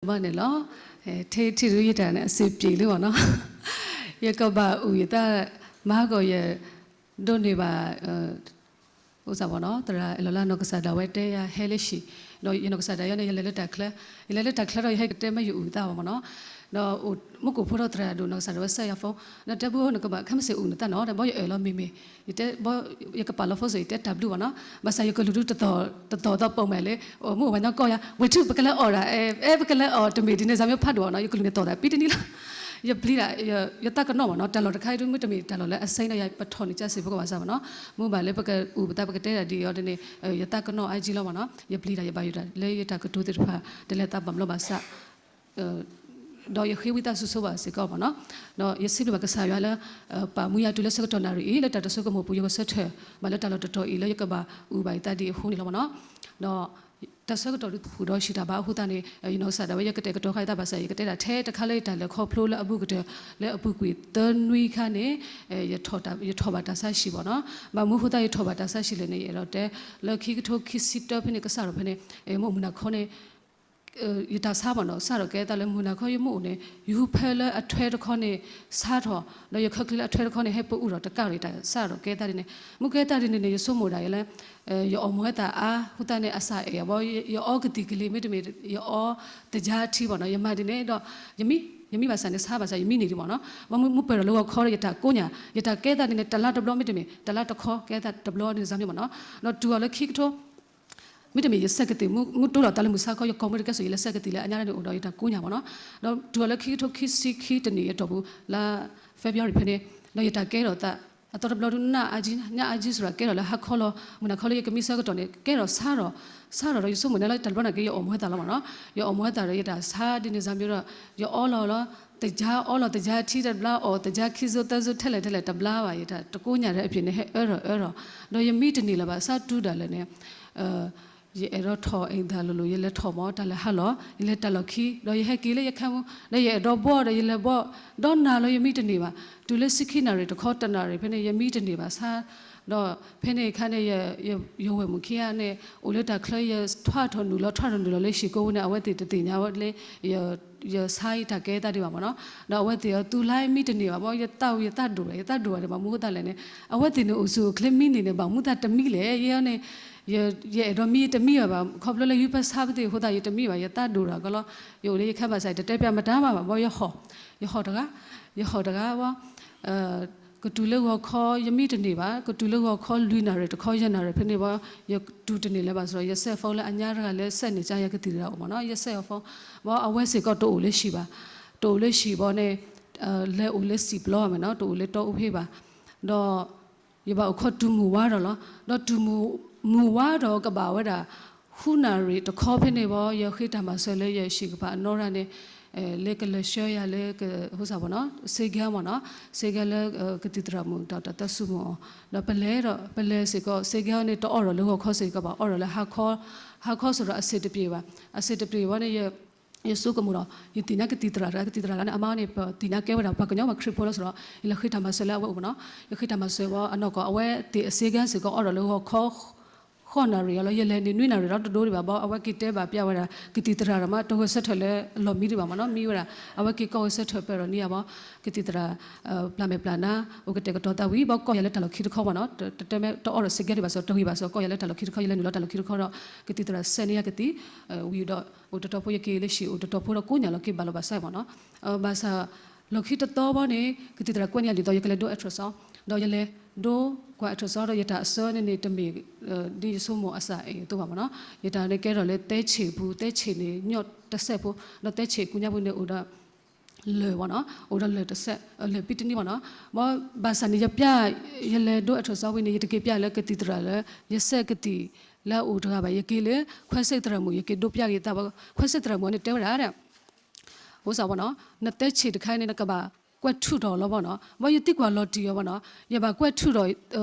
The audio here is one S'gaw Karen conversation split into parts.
ဘၣ်န့ၣ်လီၤ. ထဲထံၣ်ဒုးယတၢ်န့ၣ် အစ့ပျံၤလံမ့ၢ်နီၤ. ယကဘၣ်အုၣ်ယသး မၤဟါကီးယ ဒိးန့ၢ်ဘၣ် အိၣ်စ့ၢ်ကီးနီၤ သရၣ်အဲၣ်လီၤလၢနီၢ်ကစၢ်ဒၣ်ဝဲတဲယၤဟဲလၢဟံၣ်, ဒီးယနီၢ်ကစၢ်ဒၣ်ယဲန့ၣ် ယလဲၤလၢတၢ်ချၢ, ယလဲၤလၢတၢ်ချၢဒီးယဟဲကတဲမ့ၢ်ယအုၣ်သးဘၣ်မ့ၢ်နီၤ. ဒီးမူခိၣ်ဖိဒီးသရၣ်ဒိၣ်နီၢ်ကစၢ်ဒၣ်ဝဲစဲယၤ phone ဒီးတဲဘုဧၢ နကဘၣ်ခဲမုၢ်ဆ့ၣ်အုၣ်နသးနီၤ ဒီးဘီယအၢၣ်လီၤမ့ၢ်မ့ၢ် ယတဲဘီ ယကပာ်လီၤ phone စ့ၢ် ယတဲတၢ်ဘျုးဘၣ်နီၤ. ဘၣ်ဆၣ်ယကလုၢ်ဒုးတသီၣ်တသီၣ်သီပိာ်မဲာ်လံ, အိၣ်မုၢ်အိၣ်ဝဲညီကီၢ်ယၤ ဝံၤထုပကလဲၤအီၣ်ဒၣ် အဲ အဲပကလဲၤအီၣ်တမ့ၢ်ဒ်န့ၣ် စၢ်မ့ၢ်ဖးဒိၣ်ဘၣ်နီၤ ယကလုၢ်န့ၣ်သီၣ်သးပံတနံၤလီၤ. ယပျံၤဒၣ် ယသးကနီၣ်ဘၣ်နီၤ တၢ်လီၢ်တခါအံၤဒုး မ့တမ့ၢ်တၢ်လီၢ်လၢအစဲနီၤ ယပထီၣ်န့ၢ်ကစ့ၢ်ဖိကဘၣ်စၢ်ဘၣ်နီၤ. မ့ၢ်ဘၣ်လၢပကအုၣ်ပသး ပကတဲဒၣ်ဒ်အံၤအီၤဒ်န့ၣ် ယသးကနီၣ်အါကံလီၤမ့ၢ်နီၤ. ယပျံၤဒၣ်ယဘၣ်ယိၣ်တၢ်လၢယတၢ်ကတိၤသ့ၣ်တဖၣ် တလဲၤသးဘၣ်မျီဘၣ်ဆၣ် ဒီးယဃ့ဝံသးစူၤဆိဘၣ်စ့ၢ်ကီးမ့ၢ်နီၤ. ဒီးယစံးဘျုးဘၣ်ကစၢ်ယွၤလၢ ပာ်မူယၤတုၤလၢဆၢကတီၢ်နၣ်ရံၣ်အံၤ လၢတၢ်တဆိကမိၣ်ပူၤ ယဂဲၤဆၢထၢၣ်ဘၣ်လၢတၢ်လီၢ်တတီၤအံၤလၢယကဘၣ်အုၣ်ဘၣ်ယသးဒ်အံၤအဃိန့ၣ်လီၤမ့ၢ်နီၤ. ဒီးတၢ်ဆၢကတီၢ်ဒုးဟူးဒီးဟံးတၢ်ဘၣ်အဃိသတးန့ၣ် ယနီၢ်ကစၢ်ဒၣ်ဝဲ ယကတဲာ်ကတီၤဃာ်ယသးဘၣ်ဆၣ် ယကတဲဒၣ်ထဲတခါလၢယတၢ်လဲၤခီဖျိလၢအဘူးကတၢၢ် လၢအပူၤကွံာ်သၢနွံခါန့ၣ် ယထီၣ်ဘၣ်တၢ်ဆါဟံၣ်မ့ၢ်နီၤ. ဘၣ်မနုၤအဃိသတး ယထီၣ်ဘၣ်တၢ်ဆါဟံၣ်လဲၣ်န့ၣ် ယအဲၣ်ဒိးတဲ လၢခံကထိခံဆံတၢဖဲန့ၣ် ကစၢ်ထီၣ်ဖဲန့ၣ် မ့ၢ်မုၢ်နၤခီန့ၣ် ယတၢ်ဆါမ့ၢ်နီၤ စးထီၣ်ကဲသးလၢမုၢ်နၤခီယမ့ၢ်အိၣ်န့ၣ် ယူၤဖဲလၢအထွဲတခီန့ၣ် ဆါထီၣ် ဒီးယခၢချ့လၢအထွဲတခီန့ၣ် ဟဲပအူၣ်ထီၣ်တကးဒီးယတၢ်စးထီၣ်ကဲသးဒ်န့ၣ် မ့ၢ်ကဲသးဒ်န့ၣ်န့ၣ် ယဆိကမိၣ်ဒၣ်ယဲလၢ ယအီၣ်မူၤဝဲသၣ်အါအဃိသတးန့ၣ် အစၢ်အဲၣ်ယၤဘၣ် ယအီကသံၣ်ကလံၤ မ့တမ့ၢ် ယအီသယါထံမ့ၢ်နီၤ ယမၤဒ်န့ၣ်ဒီး ယမံ ယမံဘၣ်ဆၣ်န့ၣ် ဆါဘၣ်ဆၣ် ယမံန့ၢ်ဒံးမ့ၢ်နီၤ. ဘၣ်မနုၤမ့ၢ်ပှဲၤထီၣ်လၢဂီၤခီဒီး ယတၢ်ကိးညၣ် ယတၢ်ကဲသးဒ်န့ၣ် တလါတဘျီ မ့တမ့ၢ် တလါတခီကဲသးတဘျီန့ၣ် စၢ်မ့ၢ်နီၤ. ဒီးတုၤအီၤလၢခံကထိ မ့တမ့ၢ် ယစဲးကသံၣ် မ့ၢ်တိၢ်လီၤသးလၢမုၢ်ဆါခီ ယကိးမုၢ်တကဲစိၤ ယလဲၤစဲးကသံၣ်လၢအညါန့ၣ် အိၣ်ဒီးယတၢ်ကိးညၣ်မ့ၢ်နီၤ. ဒီးတုၤအီၤလၢခံကထိခံဆံခံတနံၣ်အတီၢ်ပူၤ လါ February ဖဲန့ၣ် ဒီးယတၢ်ကဲထီၣ်သး အသီတဘျီဒုး နၢ်အါကံ နၢ်အါကံစရီ ကဲထီၣ်လၢဟါခီလီၤ မုၢ်နၤခီလၢယကမံဆၢကတီၢ်န့ၣ် ကဲထီၣ်ဆါထီၣ် ဆါထီၣ်ဒီးယဆိကမိၣ်န့ၣ်လၢတၢ်တဘျီန့ၣ်က့ ယအီၣ်မူၤဝဲသၣ်လီၤမ့ၢ်နီၤ. ယအီၣ်မူၤဝဲသၣ်ဒီးယတၢ်ဆါဒ်န့ၣ် စၢ်မ့ၢ်ဒီး ယအီလီၤလီၤ သယါအီလီၤ သယါထံတဘျါ အီၣ်သယါခံစိသၢစိထဲလဲၣ်ထဲလဲၣ်တဘျါဘၣ် ယတၢ်တကိးညၣ်ထဲအဖျၢၣ်န့ၣ် ဟဲအၢထီၣ်အၢထီၣ် ဒီးယမံတန့ၢ်လၢၤဘၣ် စးတုၤဒၣ်လဲာ်န့ၣ် ယအဲၣ်ဒိးထီၣ်အ့ၣ်သၣ်လိၤလိၤ ယလဲၤထီၣ်မ့ၢ် တၢ်လဲၤဟးလီၤ ယလဲၤတၢ်လီၢ်ခံ ဒီးယဟဲက့ၤလၢယခဲမူ ဒီးယအဲၣ်ဒိးဘှီဒီးယလဲၤဘှီ ဒီးနၤလီၤယမံတန့ၢ်ဘၣ် တုၤလၢဆံခံနၣ်ရံၣ်တခီ တနၣ်ရံၣ်ဖဲန့ၣ် ယမံတန့ၢ်ဘၣ်ဆါ ဒီးဖဲန့ၣ်အခါန့ၣ် ယဝဲၢ်မုၣ်ခံဂၤန့ၣ် အိၣ်လၢတၢ်ချၢ ယထွါထီၣ်နုာ်လီၤ ထွါထီၣ်နုာ်လီၤလၢဟံၣ်ကိးဝဲန့ၣ် အဝဲသ့ၣ်တသ့ၣ်ညါလၢ ယဆါယတၢ်ကဲသးဒံးဘၣ်မ့ၢ်နီၤ. ဒီးအဝဲသ့ၣ်အသူၣ်လါမံတန့ၢ်ဘၣ် ဘၣ်ယသးဝံၣ်ယသးဒိၣ် ယသးဒိၣ်ဘၣ်န့ၣ် ဘၣ်မနုၤအဃိသတးလဲၣ်န့ၣ် အဝဲသ့ၣ်န့ၣ်အိၣ်ဆူၣ်အိၣ်ချ့မံန့ၢ်န့ၣ် ဘၣ်မနုၤသးတမံလဲၣ် ယဲန့ၣ် ယအဲၣ်ဒိးမံယတမံဘၣ်ဘၣ် ခီဖျိလၢယုၢ်ပၢဆါပသ့ၣ်အဃိသတး ယတမံဘၣ် ယသးဒိၣ်တၢ်ကလီ ယအိၣ်လၢယခဲဘၣ်ဆၣ် ယတတဲပျးမတၤမးဘၣ် ဘၣ်ယဟီၣ် ယဟီၣ်တဂၤ ယဟီၣ်တဂၤဘၣ် ကတုၤလၢဂီၤခီ ယမံတန့ၢ်ဘၣ် ကတုၤလၢဂီၤခီလွံၢ်နၣ်ရံၣ်တခီ ယဲၢ်နၣ်ရံၣ်ဖဲန့ၣ်ဘၣ် ယတူၢ်တန့ၢ်လၢၤဘၣ်ဆိုတော့ ယစဲး phone လၢအညါတဂၤလၢစဲးန့ၢ်ကါယၤကသံၣ်တဂၤအိၣ်မ့ၢ်နီၤ ယစဲးအီၤ phone ဘၣ်အဝဲစ့ၢ်ကီးတအိၣ်လၢဟံၣ်ဘၣ် တအိၣ်လၢဟံၣ်ဘၣ်န့ၣ် လဲၤအိၣ်လၢစံာ်ပျီမ့ၢ်နီၤ တအိၣ်လၢတီအူဖဲဘၣ် ဒီး ယဘၣ်အိၣ်ခိးတုၤမုၢ်ဝါဒီးလီၤ ဒီးတုၤမုၢ်ဝါဒီးကဘၣ်ဝဲဒၣ် ဃုနၣ်ရံၣ်တခီဖဲန့ၣ်ဘၣ် ယဃ့တၢ်မၤစၢၤလၢယဟံၣ်ကပၤအနီၢ်ရၣ်န့ၣ် လၢကလဲၤဆှၢယၤလၢ ဟိစၢ်ဘၣ်နီၤ စ့ကဲလၢကသံၣ်သရၣ်မုၣ် ဒီးတၢ်သးစူၤမုၣ်အီၤ ဒီးပလဲၤဒီး ပလဲၤစ့ၢ်ကီး စ့ကဲန့ၣ် တအီၣ်ဒီးလၢဂီၤခီစ့ၢ်ကီးဘၣ် အီၣ်ဒီးလၢ ဟါခီ ဟါခီစ့ၢ်ဒီးအဆင်တပြေဘၣ် အဆင်တပြေဘၣ်န့ၣ် ယဆိကမိၣ်ဒီး ယသ့ၣ်ညါကသံၣ်သရၣ်တဂၤ ကသံၣ်သရၣ်တဂၤန့ၣ် အမါန့ၣ် ပသ့ၣ်ညါကဲဝဲဒၣ် ပှၤကညီပှၤခရံာ်ဖိလီၤစ့ၢ်ဒီး ယလဲၤဃ့တၢ်မၤစၢၤလၢအဝဲအိၣ်မ့ၢ်နီၤ ယဃ့တၢ်မၤစၢၤဘၣ် အနီၢ်ကီၢ် အဝဲသ့ၣ်အစ့ကဲစ့ၢ်ကီး အီၣ်ဒီးလၢဂီၤခီ ဃိးနၣ်ရံၣ်အလီၤ ယလဲၤန့ၣ် နွံနၣ်ရံၣ်ဒီးတဒိဒံးဘၣ်ဘၣ် အဝဲက့ၤတဲဘၣ်ပျးဝဲဒၣ် ကသံၣ်သရၣ်ဒီးမး တဂဲၤဆၢထၢၣ်လၢအလီၢ်မံဒံးဘၣ်မ့ၢ်နီၤ မံဝဲဒၣ် အဝဲက့ၤကီၢ်ဂဲၤဆၢထၢၣ်ပၢၢ်ဒီးန့ၣ်ယဘၣ် ကသံၣ်သရၣ် ပျၢ်မဲာ်ပျၢ်နါ အိၣ်ကတဲာ်ကတီၤသးဝံၤ ဘၣ်ကီၢ်ယၤလၢတၢ်လီၢ်ခံတခီမ့ၢ်နီၤ တတဲမ့ၢ်တအီၣ်ဒီးစ့ကဲဒံးဘၣ်စ့ၢ် တဂ့ၤဘၣ်စ့ၢ် ကီၢ်ယၤလၢတၢ်လီၢ်ခံတခီ ယလဲၤနုာ်လီၤတၢ်လီၢ်ခံတခီဒီး ကသံၣ်သရၣ်စဲးန့ၢ်ယၤကသံၣ် ဝံၤဒီး အိၣ်တတီၤဖိယက့ၤလၢဟံၣ် အိၣ်တတီၤဖိဒီးကိးညၣ်လီၤက့ၤဘၣ်လီၤဘၣ်စဲးမ့ၢ်နီၤ ဘၣ်ဆၣ် လီၢ်ခံတသီဘၣ်န့ၣ် ကသံၣ်သရၣ်ကွဲးန့ၢ်ယၤဒ်သိး ယကလဲၤဒိ ultrasound ဒီးယလဲၤဒိ ကွၢ် ultrasound ဒီးယတၢ်အဆၢန့ၣ်န့ၣ် တမ့ၢ် ဒ်ယဆိကမိၣ်အစၢ်အံၤအသိးဘၣ်မ့ၢ်နီၤ ယတၢ်န့ၣ်ကဲထီၣ်လၢသဲဆံးပူၤ သဲဆံးန့ၣ် ညီတစဲးဖိ ဒီးသဲဆံးကူညါပူၤန့ၣ်အိၣ်ဒီး လၢာ်မ့ၢ်နီၤ အိၣ်ဒီးလၢာ်တစဲး လၢာ်ပံတနံၣ်မ့ၢ်နီၤ ဘၣ်ဆၣ်န့ၣ် ယပျၢ် ယလဲၤဒိ ultrasound ဝံၤန့ၣ် ယတက့ၤပျၢ်လၢကသံၣ်သရၣ်လၢ ယစဲးကသံၣ်လၢအအိၣ်တဂၤဘၣ် ယက့ၤလၢ ခွဲစိတ်သရံမှု ယက့ၤဒိပျၢ်က့ၤသး ခွဲစိတ်သရံမှုန့ၣ် တဲဝဲဒၣ် အိၣ်စ့ၢ်ဘၣ်နီၤ နသဲဆံးတခါန့ၣ် နကဘၣ်ကွဲးထုးထီၣ်လီၤဘၣ်နီၤ ဘၣ်ယသံကွၢ်လီၤတံၢ်အီၤဘၣ်နီၤ ယဘၣ်ကွဲးထုးထီၣ်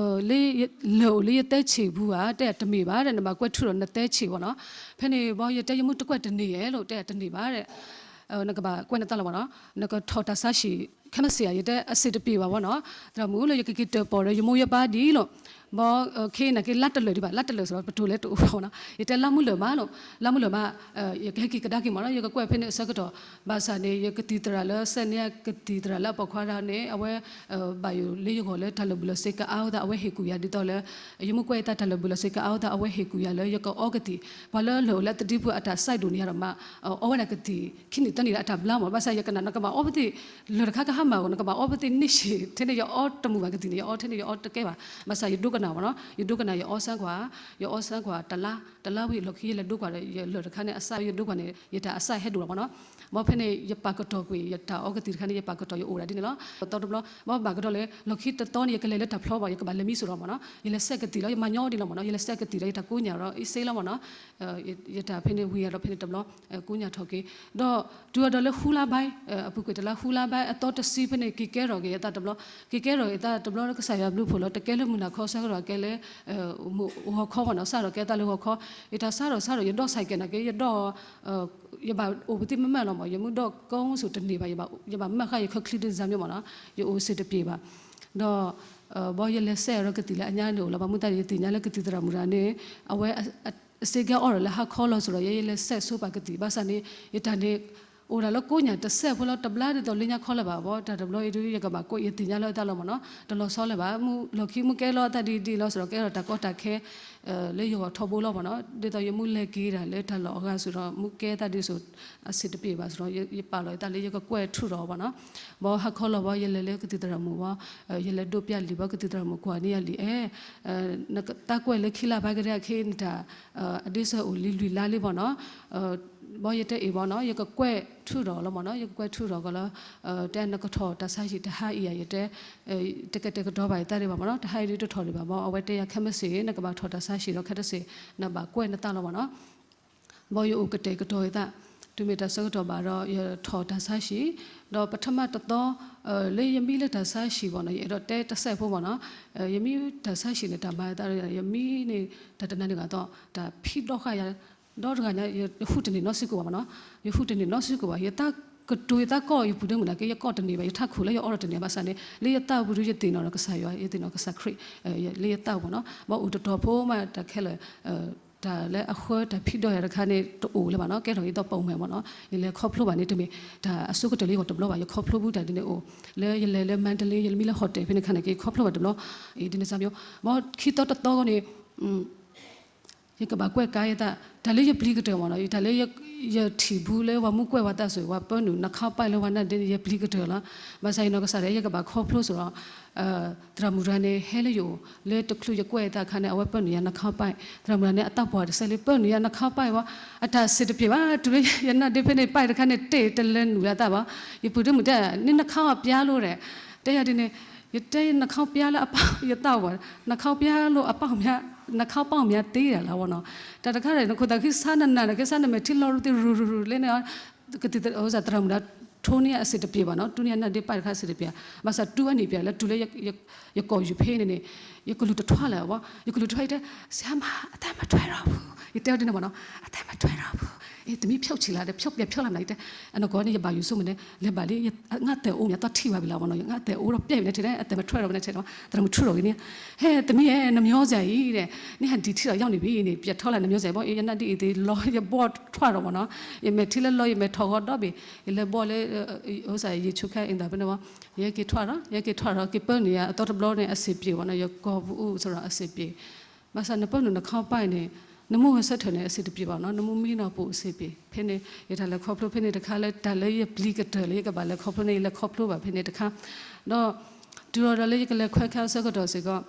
လၢ လၢာ်အိၣ်လၢယသဲဆံးပူၤဧါ တဲတမ့ၢ်ဘၣ်ဒီး နဘၣ်ကွဲးထုးထီၣ်နသဲဆံးဘၣ်နီၤ ဖဲန့ၣ်ဘၣ်ယတဲယမုၢ်တကွဲးတန့ၢ်ဧဲလိၤ တဲတန့ၢ်ဘၣ်ဒီး နကဘၣ်ကွဲးနသးလီၤဘၣ်နီၤ နကထီၣ်တၢ်ဆါဟံၣ် ခဲမုၢ်ဆ့ၣ်ဧါ ယတဲအဆင်တပြေဘၣ်ဝဲနီၤ, သရၣ်မုၣ်လၢယကက့ၤတၢၣ်ပီၣ်ဒီးယမိၢ်ယပၢ်ဒ်အံၤလီၤ, ဘီ ခ့နာ်က့လါတလၢာ်ဒံးဘၣ်, လါတလၢာ်စ့ၢ်ကီး ပတိၤလဲတအိၣ်ဘၣ်နီၤ, ယတဲလါမုၢ်လၢာ်မးလီၤ, လါမုၢ်လၢာ်မး, ယကဟဲက့ၤကဒါက့ၤမးနီၤ, ယကကွဲၢ်ဖဲန့ၣ်အဆၢကတီၢ်, ဘၣ်ဆၣ်န့ၣ် ယကသံၣ်သရၣ်လၢ စဲန့ၢ်ကသံၣ်သရၣ်လၢအပိာ်ခွါဒၣ်န့ၣ် အဝဲ ဘၣ်ယိၣ်လၢယဂီၢ်လၢတၢ်လၢာ်ဘူၣ်လၢာ်စ့ကအါအသး အဝဲဟ့ၣ်ကူၣ်ယၤဒ်သိးလၢ ယမိၢ်ကွဲၢ်အသးတၢ်လၢာ်ဘူၣ်လၢာ်စ့ကအါအသး အဝဲဟ့ၣ်ကူၣ်ယၤလၢယကအီကသံၣ်, ပှၤလၢလၢာ်အိၣ်လၢအသဒံဖိအတၢ်စဲဒိၣ်န့ၣ်ယၤဒီးမး, အီဝဲဒၣ်ကသံၣ် ခံနံၣ်သၢနံၣ်ဒီးအတၢ်ဘျါမး, ဘၣ်ဆၣ်ယကနၣ်နကဘၣ်အီပသ့ၣ်, လၢာ်တခါကဟါမၢ်ဂီၤ နကဘၣ်အီပသ့ၣ်န့ၣ်ဆံး, ထဲန့ၣ်ယအီတမုာ်ဘၣ်ကသံၣ်န့ၣ် ယအီထဲန့ၣ်ယအီတကဲဘၣ်, ဘၣ်ဆၣ်ယဒိကနၣ်မးနီၤ, ယဒိကနၣ်ယအီစၢကွၢ်, ယအီစၢကွၢ်တလါ, တလါဝံၤလီၢ်ခံယလဲၤဒိကွၢ်ဒီး ယလၢာ်တခါန့ၣ် အစဲယဒိကွၢ်န့ၣ် ယတၢ်အစဲဟဲဒိၣ်လီၤမးနီၤ, ဘီဖဲန့ၣ် ယပာ်ကတီၢ်ကွံာ် ယတၢ်အီကသံၣ်တခါန့ၣ် ယပာ်ကတီၢ်ယအိၣ်ဒၣ်ဒ်န့ၣ်လီၤ, သီတဘျီ, ဘီဘၣ်ကတီၢ်လၢ လီၢ်ခံတသီန့ၣ် ယကလဲၤလၢတၢ်ဖျီဘၣ် ယကဘၣ်လဲၤမံစိၣ်ဒီးမးနီၤ, ယလဲၤစဲကသံၣ်လီၤ ယမၤညီဒ်လီၤမးနီၤ, ယလဲၤစဲကသံၣ်လီၤ ယတၢ်ကိးညၣ်ဒီးအ့ၣ်စ့လီၤမးနီၤ, ယတၢ်ဖဲန့ၣ်ဝံၤဒီးဖဲန့ၣ်တဘျီ, ကိးညၣ်ထီၣ်က့ၤ, ဒီးတုၤအီၤဒီးလၢဃုလါဘါ, အပူၤကွံာ်တလါဃုလါဘါ အသီတဆံဖဲန့ၣ် က့ၤကဲထီၣ်က့ၤယသးတဘျီ, က့ၤကဲထီၣ်ယသးတဘျီလၢကစၢ်ယွၤဘျုးဖှိၣ်လီၤ, တကဲလၢမုၢ်နၤခီဆၢကတီၢ် ကဲလၢ ဂီၤခီမးနီၤ, စးထီၣ်ကဲသးလၢဂီၤခီ, ယတၢ်စးထီၣ်စးထီၣ် ယဒိးစဲးကဲးနာ်က့ ယဒိး ယဘၣ်အိၣ်ပသ့ၣ်မ့ၢ်မးလီၤမး, ယမ့ၢ်ဒိးကိးစိၤတန့ၢ်ဘၣ်, ယဘၣ်မၢဃာ်ယခီချံဒ်စၢ်မ့ၢ်မးနီၤ, ယအိၣ်စ့ၢ်တပျ့ၤဘၣ်, ဒီး ဘီယလဲၤစဲအီၤဒီးကသံၣ်လၢအညါန့ၣ်အိၣ်လီၤ, ဘၣ်မနုၤသးယသ့ၣ်ညါလၢကသံၣ်သရၣ်မုၣ်တဂၤန့ၣ် အဝဲ အစ့ကဲအီၣ်ဒီးလၢဟါခီလီၤစ့ၢ်ဒီး ယဲယလဲၤစဲဆိပာ်ကသံၣ်, ဘၣ်ဆၣ်န့ၣ် ယတၢ်န့ၣ် အိၣ်ဒၣ်လၢကိးညၣ်တစဲးဖိလီၤ, တဘျါဒ်သိးလၢညါခီလၢၤဘၣ်, ဘီတၢ်တဘျီအံၤဒုး ယကဘၣ်ကွဲး ယသ့ၣ်ညါလၢအသးလီၤမးနီၤ, တလီၤဆီလၢၤဘၣ်, မုၢ်လီၢ်ခံမုၢ်ကဲလီၤအသးဒ်ဒ်လီၤစ့ၢ်ဒီး ကဲထီၣ်တၢ်ကီတၢ်ခဲ လၢယဂီၢ်ထီဘိလီၤမးနီၤ, ဒ်သိးယမုၢ်လဲၤက့ၤဒၣ်လၢတၢ်လီၢ်အဂၤစ့ၢ်ဒီး မုၢ်ကဲသးဒ်စိၤ အဆ့ၣ်တပျ့ၤဘၣ်စ့ၢ်ဒီး ယပာ်လီၤယသးလၢယကကွဲးထုးထီၣ်အီၤမးနီၤ, ဘီဟါခီလီၤဘီ ယလဲၤလၢကသံၣ်သရၣ်မုၣ်ဘီ, ယလဲၤဒိးပျးလံာ်ဘီ ကသံၣ်သရၣ်မုၣ်ကွၢ်န့ၢ်ယၤလံာ်အဲ နကသးကွဲးလၢခံလါဘါကဒဲခဲအံၤန့ၣ်တၢ် အဒ့စၢၤအိၣ်လံလွံၢ်လါလံမးနီၤ, ဘီယတဲအ့ၣ်ဘီနီၤ ယကကွဲးထုးထီၣ်လီၤမးနီၤ, ယကကွဲးထုးထီၣ်ကီးလီၤ, တဲနကထီၣ်တၢ်ဆါဟံၣ်တဟါအံၤဧါ, ယတဲ တကတဲာ်ကတီၤဘၣ်ယသးဒံးဘၣ်မးနီၤ, တဟါအံၤဒ်တထီၣ်ဒံးဘၣ်ဘီ, အဝဲတဲယၤခဲမုၢ်ဆ့ၣ် နကဘၣ်ထီၣ်တၢ်ဆါဟံၣ်ဒီးခဲတစ့ၣ် နဘၣ်ကွဲးနသးလီၤမးနီၤ. ဘီယအိၣ်ကတဲာ်ကတီၤယသး, တုၤမ့ၢ်တၢ်ဆၢကတီၢ်ဘၣ်ဒီး ယထီၣ်တၢ်ဆါဟံၣ်, ဒီးပထမတသီ လၢယမံလၢတၢ်ဆါဟံၣ်ဘီနီၤ ယအဲၣ်ဒိးတဲတစဲးဖိမးနီၤ, ယမံတၢ်ဆါဟံၣ်န့ၣ် တၢ်မၤအသး ယမံန့ၣ် တၢ်တနၤန့ၣ်ဂၤသီ တၢ်ဖံးဒီဃာ်ယၤ ဒီတဂၤညါ ယဟူးတန့ၢ်နီတစုကအိၣ်ဘၣ်မးနီၤ, ယဟူးတန့ၢ်နီတစုကအိၣ်ဘၣ်, ယသးကတိၤယသးကီၢ်ယပူၤဒၢမုၢ်နာ်က့ ယကီၢ်တန့ၢ်ဘၣ်, ယထးခိၣ်လၢယအီဒီးတန့ၢ်ဘၣ်ဆၣ်န့ၣ် လၢယသးပူၤဒုးယသ့ၣ်နီၣ်ဒီးကစၢ်ယွၤ ယသ့ၣ်နီၣ်ကစၢ်ခရံာ် လၢယသးပူၤနီၤ, ဘၣ်အိၣ်တတီၤဖိမးတၢ်ခဲလၢာ် တၢ်လၢအဃၢတၢ်ဖံးဒီယၤတခါန့ၣ် တအိၣ်လၢၤဘၣ်နီၤ, ကဲထီၣ်က့ၤသီပိာ်မုၣ်မးနီၤ, ယလဲၤခီဖျိဘၣ်န့ၣ်တမ့ၢ် တၢ်အဆိကတၢၢ်လၢယဂီၢ်တဘျီဘၣ်, ယခီဖျိဘူးတၢ်ဒ်န့ၣ်အိၣ်, လၢယလဲၤလၢ Mandalay ယမံလၢ hotel ဖဲန့ၣ်ခါန့ၣ်က့ ယခီဖျိဘၣ်တဘျီ, အံၤဒ်န့ၣ်စၢ်မီၤ, ဘီခံသီတသီဂီၢ်န့ၣ် ယကဘၣ်ကွဲးကါယသး, တၢ်လၢယပျံၤကတၢၢ်မးနီၤ, တၢ်လၢယထံၣ်ဘူးလၢပှၤမူကွဲးဝဲသးစ့ၢ် ပှၤပၢနုာ်နခါပာ်လၢပှၤနၢ်ဒ့န့ၣ် ယပျံၤကတၢၢ်လီၤ. ဘၣ်ဆၣ်ယနီၢ်ကစၢ်ဒီး ယကဘၣ်ခီဖျိစ့ၢ်ဒီး သရၣ်မုၣ်တဂၤန့ၣ် ဟဲလၢယအိၣ် လၢတချုးယကွဲးအသးအခါန့ၣ် အဝဲပၢနုာ်ယၤနခါပာ်, သရၣ်မုၣ်တဂၤန့ၣ် အသးပှၢ်တစဲးလၢပၢနုာ်ယၤနခါပာ်ဝဲ, အတၢ်စံးတပျ့ၤဘၣ်, တုၤလၢယနၢ်ဒ့ဖဲန့ၣ်ပာ်တခါန့ၣ် တ့ၢ်တလဲၤနုာ်လၢအသးဘၣ်, ယပုၢ်ဒ့မုၣ်တဲ နခါအီၤပျါလိၤဒီး, တဲယၤဒ်န့ၣ် ယတဲနခါပျါလၢအပာ်ယသးဘၣ်, နခါပျါလိၤအပာ်, နခါပာ်မၠါသ့ဒၣ်လီၤဝဲနီၤ, တၢ်တခါဒီး နခိၣ်သးခုစါနနၤန့ၣ် ကစါနမဲာ်ထံလီၤရူသ့ၣ်ရူရူရူလၢန့ၣ် သရၣ်မုၣ်ဒီး ထိန့ၢ်အစံးတပျ့ၤဘၣ်နီၤ, တူၢ်န့ၢ်အနၢ်ဒ့ပာ်တခါစံးတပျ့ၤ, ဘၣ်ဆၣ်တူၢ်အနံၣ်ပျးလၢတုၤလၢ ယကိာ်ယူၤဖဲန့ၣ်န့ၣ် ယကလူၤတထွါလၢၤဘၣ်, ယကလူၤတထွါယတဲ ဆရာမ အသံမထွက်တော့ဘူး, ယတဲအီၤဒ်န့ၣ်မးနီၤ, အသံမထွက်တော့ဘူး, သမီးဖြုတ်ချင်လား, ဖြုတ်ပြန်ဖြုတ်လိုက်မလား, ယတဲ, အနီၢ်ကီၢ်န့ၣ် ယဘၣ်ယိၣ်ဆိမးန့ၣ် လဲၤဘၣ်လံ, ငါအသံအိၣ်မး သွားထိပါပြီလားမးနီၤ, ငါအသံအိၣ်ဒီးပျဲၢ်မးန့ၣ်ထဲလဲၣ်, အသံမထွက်တော့ဘူးန့ၣ်ထဲလဲၣ်, သရၣ်မုၣ်ထုးထီၣ်က့ၤန့ၣ်, ဟဲ သမီးဧၢ နမျောစရာအံၤ နဟဲဒံးထံဒီးရောက်နေပြီန့ၣ် ပြန်ထွက်လာ နမျောစရာ, ဘီ ယနၢ်ဒ့အံၤသ့ၣ်လီၤ ယဘီၣ်ထွးဒီးမးနီၤ, ယမဲာ်ထံလၢလီၤ ယမဲာ်ထီၣ်ဂီၤဒီဘ့ၣ်, ယလဲၤဘီၣ်လၢ အိၣ်စၢ် ရေချိုခန်း အိမ်သာဖဲန့ၣ်မး, ယဟဲက့ၤထွးဒီး ယဟဲက့ၤထွးဒီး က့ၤပၢနုာ်ယၤအသီတဘျီန့ၣ် အစံးပျ့ၤမးနီၤ, ယကိာ်ပူၤအိၣ်စ့ၢ်ဒီးအစံးပျ့ၤ, ဘၣ်ဆၣ်နပၢနုာ်နခါပာ်န့ၣ် နမိၢ်ဂဲၤဆၢထၢၣ်န့ၣ် အစံးတပျ့ၤဘၣ်နီၤ, နမိၢ်မံနီၤပူၤအစံးပျ့ၤ, ဖဲန့ၣ် ယတၢ်လဲၤခီဖျိဖဲန့ၣ်တခါလၢ တၢ်လၢယပျံၤကတၢၢ်လၢယကဘၣ်လဲၤခီဖျိန့ၣ် ယလဲၤခီဖျိဘၣ်ဖဲန့ၣ်တခါ, ဒီး တုၤအီၤဒီးလၢယကလဲၤခွဲခါအဆၢကတီၢ်စ့ၢ်ကီး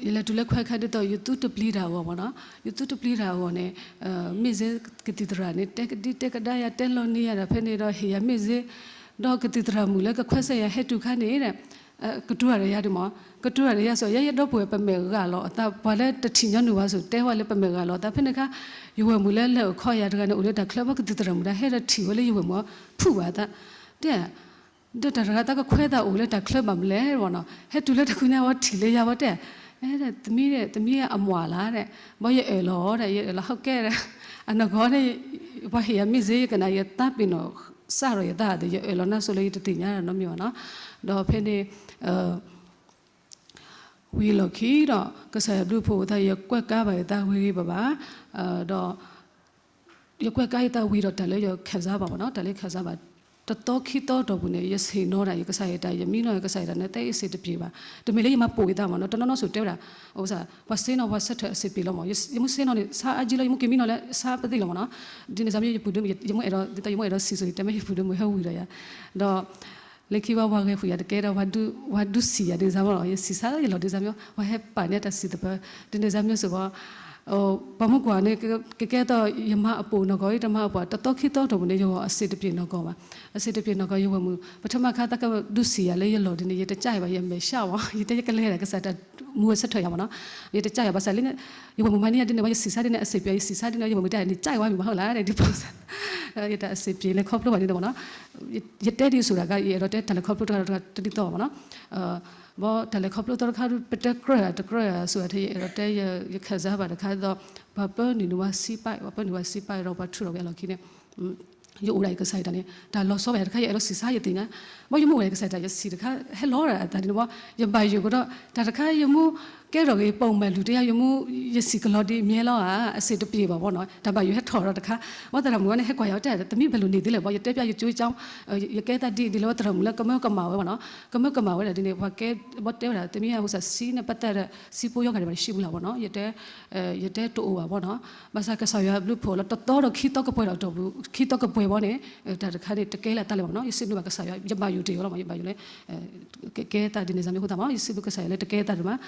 ယလဲၤတုၤလၢခွဲခါဒ်သိး ယသူတပျံၤတၢ်အဂီၢ်မးနီၤ, ယသူတပျံၤတၢ်အဂီၢ်န့ၣ် မ့ၢ်စ့ၢ်ကသံၣ်သရၣ်န့ၣ် တဲကဒံတဲကဒါယၤ တဲလီၤန့ၢ်ယၤဒီး ဖဲန့ၣ်ဒီးဟ့ၣ်ယၤမ့ၢ်စ့ၢ်, ဒီးကသံၣ်သရၣ်မုၣ်လၢကခွဲးစဲးယၤဟဲတုၤခါန့ၣ် ကတိၤတၢ်ဒီးယၤဒ်မး, ကတိၤတၢ်ဒီးယၤစ့ၢ် ယဲယဒီပုၢ်ဝဲၢ်ပမဲာ်ဂၢ်လီၤအသး ပှၤလၢတထံၣ်ညီနုၢ်ဘၣ်စ့ၢ် တဲဝဲလၢပမဲာ်ဂၢ်လီၤအသး ဖဲန့ၣ်ခါ ယဝဲၢ်မုၣ်လၢလဲၤအိၣ်ခီယၤတဂၤန့ၣ် အိၣ်လၢတၢ်ချၢ ဘၣ်ကသံၣ်သရၣ်မုၣ်ဒၣ် ဟဲဒီးထံၣ်ဝဲလၢယဝဲၢ်မုၣ်အဖုၣ်ဘၣ်အသး, တဲ ဒီးတၢ်တဂၤသးကခွဲးသးအိၣ်လၢတၢ်ချၢဘၣ်မလဲၣ်ဝဲနီၤ, ဟဲတုၤလၢတၢ်ကူညါဝဲထံၣ်လၢယၤဝဲတဲ, သမံ သမံအမွှာ်လၢ်ဒီး, ဘီယအၢၣ်လီၤဒီး ယအၢၣ်လီၤဟီၣ်ကဲဒီး, အနီၢ်ကီၢ်န့ၣ် ပှၤဟ့ၣ်ယၤမ့ၢ်စ့ၢ် ယကနၣ်ယသးပ့ၤနီၣ် စးထီၣ်ယသးဒီး ယအၢၣ်လီၤနၢ်စိၤလၢယတသ့ၣ်ညါနီတမံၤဘၣ်နီၤ. ဒီးဖဲန့ၣ် ဝံၤအလီၢ်ခံဒီး ကစၢ်ယွၤဘျုးဖှိၣ်အသး ယကွဲးကါဘၣ်ယသးဝံၤဂ့ၤဘၣ်ဘၣ်, ဒီး ယကွဲးကါယသးဝံၤဒီး တၢ်လၢယခံစားဘၣ်မ့ၢ်နီၤ, တၢ်လၢခံစားဘၣ် တသီခံသီအတီၢ်ပူၤန့ၣ် ယဆ့ၣ်နီၤတၢ် ယကစၢ်ယွၤတၢ် ယမံနီၤယကစၢ်ယွၤတၢ် နဲသ့အစ့ၣ်တပျ့ၤဘၣ်. တမ့ၢ်လၢယမၤပိာ်ယသးမ့ၢ်နီၤ, တနီၤနီၤစိၤတဲဝဲဒၣ် ပှၤဆ့ၣ်နီၤ ပှၤဆၢထၢၣ်အစ့ၣ်တပျ့ၤလီၤမ့ၢ်, ယမ့ၢ်ဆ့ၣ်နီၤန့ၣ် ဆါအါကံလီၤ, ယမ့ၢ်က့ၤမံနီၤလၢဆါပသံၣ်လီၤမ့ၢ်နီၤ. ဒ်န့ၣ်စ့ၢ်မ့ၢ် ယပူၤဒုမ့ၢ် ယမ့ၢ်အဲၣ်ဒိး ဒ်သိးယမ့ၢ်အဲၣ်ဒိးဆံးစိၤန့ၣ် တဲမ့ၢ်ယပူၤဒုမ့ၢ်ဟဲဝံၤဒီးယၤ, ဒီး လၢခံဝဲပှၤဂဲၤဃုာ်ယၤတကဲဒီး ပှၤဒုးဆံးယၤဒ်န့ၣ်စ့ၢ်မ့ၢ်နီၤ, ယဆံးစၢ်ယလီၢ်ဒ်န့ၣ်စ့ၢ်မ့ၢ်, ပှၤဟဲပာ်န့ၢ်တၢ်စံးတပၢၤ ဒ်န့ၣ်စ့ၢ်မ့ၢ်စ့ၢ်မ့ၢ် ပှၤမုၢ်ကွၢ်န့ၣ် ကကဲသိး ယမၤအပိာ်နီၢ်ကီၢ် ယတမၤအပိာ် တသီခံသီအတီၢ်ပူၤန့ၣ် ယဂီၤအစ့ၣ်တပျ့ၤနီၢ်ကီၢ်ဘၣ်. အစ့ၣ်တပျ့ၤနီၢ်ကီၢ် ယဝဲၢ်မုၣ် ပထမခါသးကဒုးဆံးယၤလၢယလီၢ်ဒ်န့ၣ် ယတကးဘၣ် ယမဲာ်ဆှးမ့ၢ် ယတဲယကလဲၤဒၣ်ကစၢ်တၢ်မူဝဲဆၢထၢၣ်ယၤမ့ၢ်နီၤ, ယတကးဘၣ်ဆၣ်လၢ ယဝဲၢ်မုၣ်မၤန့ၢ်ယၤဒ်န့ၣ်ဝဲ ယဆံးစၢ်ဒ်န့ၣ် အစ့ၣ်ပျ့ၤ ယဆံးစၢ်ဒ်န့ၣ် ယဝဲၢ်မုၣ်တဲန့ၣ် ကးဝဲမ့ၢ်မဟါလၢန့ၣ် ဒ်ပ ယတၢ်အစ့ၣ်ပျ့ၤလဲၤခီဖျိဘၣ်န့ၣ်မ့ၢ်နီၤ, ယတဲဒ်စိၤဒၣ်ကါ ယအဲၣ်ဒိးတဲတၢ်လဲၤခီဖျိတခါတဒ်သိးမ့ၢ်နီၤ, ဘၣ်တၢ်လဲၤခီဖျိသီတခါ ပတဲကြၢးတကြၢး စိၤဒၣ်ထဲ ယအဲၣ်ဒိးတဲ ယခံစားဘၣ်တခါဒီး ပှၤပၢနုာ်န့ၢ်ဝဲစံးပာ် ပှၤပၢနုာ်ဝဲစံးပာ်ဒီးပှၤထုးထီၣ်ဝဲအလီၢ်ခံန့ၣ် ယအိၣ်ဒၣ်ယကစၢ်ယတၢ်န့ၣ် တၢ်လီၤဆီဘၣ်ယၤတခါ ယအဲၣ်ဒိးဆံးစၢ်ယသ့ၣ်ညါ, ဘၣ်ယမိၢ်ဝဲယကစၢ်ယတၢ် ယဆံးတခါ ဟဲလီၤဒၣ်အသးဒ်န့ၣ်ဘၣ်, ယဘၣ်ယိၣ်ကဒီး တၢ်တခါယမိၢ်ကဲထီၣ်ဂ့ၤ ပိာ်မုၣ်လုၢ်တယါ ယမိၢ် ယဆံးကလီၤဒ်အမ့ၢ်လီၤဧါ အစ့ၣ်တပျ့ၤဘၣ်မ့ၢ်နီၤ, တၢ်ဘၣ်ယိၣ်ဟဲထီၣ်ဒီးတခါ, ဘၣ်သရၣ်မုၣ်ဝဲန့ၣ် ဟဲကွၢ်ယၤဝဲတဲ တမ့ၢ်ဘၣ်လိၣ်န့ၢ်သ့လၢၤဘၣ်, ယတဲပျးယကၠိကၠီ ယကဲသးဒ်ဒ်လဲၣ်ဝဲသရၣ်မုၣ်လၢကမၢကမၣ်ဝဲမ့ၢ်နီၤ, ကမၢကမၣ်ဝဲဒၣ်ဒ်န့ၣ် ပှၤကဲ ဘၣ်တဲဝဲဒၣ် တမ့ၢ်ဟူစၢ်စံးန့ၣ် ပသးဒီး စံးပူယီၤဂၤဒံးဘၣ် တရှံမုၢ်လၢ်မ့ၢ်နီၤ, ယတဲ ယတဲတအိၣ်ဘၣ်မ့ၢ်နီၤ, ဘၣ်ဆၣ်ကစၢ်ယွၤဘျုးဖှိၣ်လီၤ တသီဒီးခံသီကပှဲၤဒီးအတီၢ်ပူၤ ခံသီကပှဲၤဘီန့ၣ် တၢ်တခါန့ၣ် တကဲလၢာ်သးလၢၤဘၣ်မ့ၢ်နီၤ, ယစံးဘျုးဘၣ်ကစၢ်ယွၤ ယဘၣ်ယိၣ်တ့ၢ်အီၤလီၤမ့ၢ် ယဘၣ်ယိၣ်လၢ ကကဲသးဒ်န့ၣ်စ့ၢ်မ့ၢ်အဃိသတးမ့ၢ် ယစံးဘျုးကစၢ်ယွၤလၢတကဲသးဒံးမး,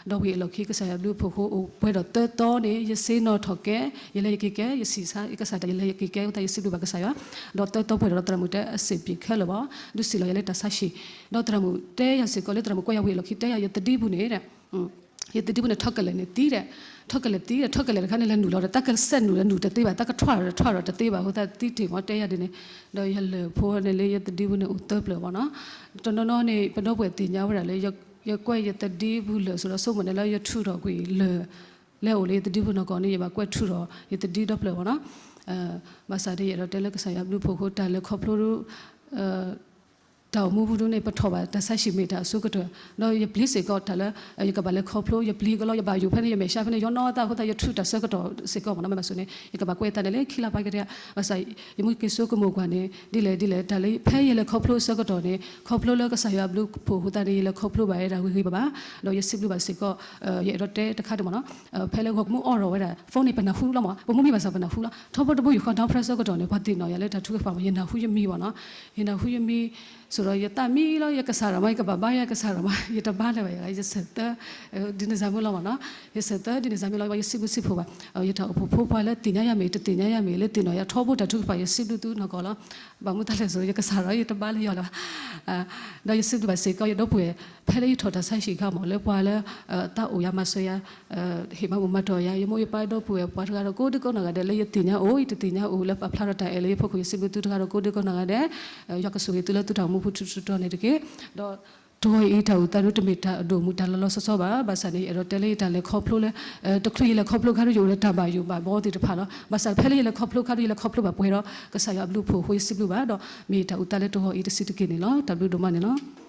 ဒီးဝံၤအလီၢ်ခံကစၢ်ယွၤဘျုးဖှိၣ်အဃိ အိၣ်ပှဲၤဒီးသၢသီန့ၣ် ယဆ့ၣ်နီၤထီၣ်ကဲ ယလဲၤယက့ၤကဲ ယဆံးစၢ် ယကစၢ်တၢ် ယလဲၤယက့ၤကဲအဃိသတး ယစံးဘျုးဘၣ်ကစၢ်ယွၤ, ဒီးသၢသီပှဲၤဒီးသရၣ်မုၣ်တဲအစ့ၣ်ပျ့ၤခဲလၢာ်ဘၣ်, ဒုးစံးလီၤယၤလၢတၢ်ဆါဟံၣ်, ဒီးသရၣ်မုၣ်တဲယၤစ့ၢ်ကီးလၢသရၣ်မုၣ်ကွဲးယၤဝံၤအလီၢ်ခံတဲယၤ ယသဒံပူၤန့ၣ် ယသဒံပူၤန့ၣ် ထီၣ်ကလဲာ်န့ၣ်သံဒီး ထီၣ်ကလဲာ်န့ၣ်သံဒီး ထီၣ်ကလဲာ်တခါန့ၣ် လဲၤနုာ်လီၤဒီး တၢ်ကစဲးနုာ်ဒီးနုာ်တသ့ဘၣ် တၢ်ကထွါဒီးထွါဒီးတသ့ဘၣ်အဃိသတးသံတ့ၢ်မ့ၢ်တဲယၤဒ်န့ၣ်, ဒီးယလဲၤဖိန့ၣ်လၢယသဒံပူၤန့ၣ်အိၣ်သၢပျၢၤမ့ၢ်နီၤ, တနီၤနီၤန့ၣ် ပဒီပုၢ်ဝဲၢ်သ့ၣ်ညါဝဲဒၣ်လၢ ယကွဲးယသဒံပူၤလၢာ်စိၤဒီး ဆိကမိၣ်န့ၣ်လၢယထုးထီၣ်ကွံာ်လၢာ် လဲၤအိၣ်လၢယသဒံပူၤနီၢ်ကီၢ်န့ၣ် ယဘၣ်ကွဲးထုးထီၣ်ယသဒံဒီဖျၢၣ်မ့ၢ်နီၤ, ဘၣ်ဆၣ်ဒီးယအဲၣ်ဒိးတဲလၢကစၢ်ယွၤဘျုးဖှိၣ်အဃိ တၢ်လဲၤခီဖျိ တၢ်အိၣ်မူပူၤဒ်န့ၣ် ပထီၣ်ဘၣ်တၢ်ဆါဟံၣ်မ့ၢ်တၢ်အဆိကတၢၢ်, ဒီးယပျံၤစ့ၢ်ကီးတၢ်လၢ ယကဘၣ်လဲၤခီဖျိ ယပျံၤကလီ ယဘၣ်ယိၣ်ဖဲန့ၣ် ယမဲာ်ဆှးဖဲန့ၣ် ယနီၢ်သးအဃိသတး ယထုးတၢ်ဆၢကတီၢ်စ့ၢ်ကီးမ့ၢ်နီၤ, မ့ၢ်ဘၣ်ဆိန့ၣ် ယကဘၣ်ကွဲးသးန့ၣ်လၢခံလါပှၤကတၢၢ်, ဘၣ်ဆၣ် ယမ့ၢ်က့ၤဆိကမိၣ်ကွၢ်န့ၣ် ဒ်လဲၣ်ဒ်လဲၣ် တၢ်လၢဖဲယလဲၤခီဖျိအဆၢကတီၢ်န့ၣ် ခီဖျိလၢကစၢ်ယွၤဘျုးဖှိၣ်အဃိသတးန့ၣ် ယလဲၤခီဖျိဘၣ်ဝဲဒၣ်ဂ့ၤဂ့ၤဘၣ်ဘၣ်, ဒီးယစံးဘျုးဘၣ်စ့ၢ်ကီး ယအဲၣ်ဒိးတဲတခါဒ်မ့ၢ်နီၤ, ဖဲလၢဂီၤကမူအီၣ်ရီၣ်ဝဲဒၣ် phone န့ၣ် ပနၢ်ဟူလီၤမ့ၢ် ပမူမံဘၣ်ဆၣ်ပနၢ်ဟူလီၤ, ထီဘိတဘိယူၢ်ဃီဒီဖျၢၣ်ဆၢကတီၢ်န့ၣ် ပှၤသ့ၣ်နီၣ်ယၤလၢတၢ်ထုကဖၣ်မ့ၢ် ယနၢ်ဟူယမံၤမ့ၢ်နီၤ, ယနၢ်ဟူယမံၤ ဆိဒီးယသးမံလီၤ ယကစၢ်ဒီးမး ယကဘၣ်ဘါယကစၢ်ဒီးမး ယတဘါလၢၤဘၣ်ယၤ ယဆၢၣ်သၢ ဒ်န့ၣ်စ့ၢ်မ့ၢ်လီၤမ့ၢ်နီၤ, ယဆၢၣ်သၢဒ်န့ၣ်စ့ၢ်မ့ၢ်လီၤ ယစံးဘျုးစံးဖှိၣ်ဘၣ် ယတၢ်အိၣ်ဖှိၣ်ဖိခွါလၢသ့ၣ်ညါယၤမ့ၢ် တသ့ၣ်ညါယၤမ့ၢ် လၢသ့ၣ်နီၣ်ယၤထီဘိတၢ်ထုကဖၣ် ယစံးဘျုးသုနီၢ်ကီၢ်လီၤ, ဘၣ်မနုၤတၢ်လဲၣ်ဆိ ယကစၢ်ဒီးယတဘါလၢယီၤလၢၤဘၣ် ဒီးယစံးဘျုးဘၣ်စ့ၢ်ကီး ယဒီပုၢ်ဝဲၢ် ဖဲလၢယထီၣ်တၢ်ဆါဟံၣ်အခါမ့ၢ် လၢပှၤလၢ သးအိၣ်ယၤမၤစၢၤယၤ ဟ့ၣ်မၤဘူၣ်မၤတီၢ်ယၤ ယမိၢ်ယပၢ်ဒီပုၢ်ဝဲၢ် ပှၤတဂၤဒီးကိးဒံကိးနီၢ်ဂၤဒဲး လၢယသ့ၣ်ညါအိၣ် ယတသ့ၣ်ညါအိၣ် လၢပာ်ဖျါထီၣ်တၢ်အဲၣ်လၢယဖီခိၣ် ယစံးဘျုးသုတဂၤဒီးကိးဒံကိးနီၢ်ဂၤဒဲး ယွၤကဆိၣ်ဂ့ၤသုလၢသုတၢ်အိၣ်မူပူၤထူထူတီတီန့ၣ်တက့ၢ်. ဒီးတဂီၤအံၤတၢ်အိၣ်သးဒုတမ့ၢ်တၢ်အဒိၣ်မူတၢ်လီၤလီၤဆီဆီဘၣ်, ဘၣ်ဆၣ်န့ၣ် ယအဲၣ်ဒိးတဲလၢယတၢ်လဲၤခီဖျိလၢ တချုးယလဲၤခီဖျိခါဒု ယအိၣ်ဒီးတၢ်ဘၣ်ယိၣ်ဘၣ်ဘီသ့ၣ်တဖၣ်လီၤ. ဘၣ်ဆၣ်ဖဲလၢယလဲၤခီဖျိခါဒု ယလဲၤခီဖျိဘၣ်ပှဲၤဒီး ကစၢ်ယွၤအဘျုးအဖှိၣ်အဃိ ယစံးဘျုးဘၣ် ဒီးမ့ၢ်ယတၢ်အိၣ်သးလၢတဂီၤအံၤတဆံးတက့ၢ်န့ၣ်လီၤ. တၢ်ဘျုးဒိၣ်မးန့ၣ်လီၤ.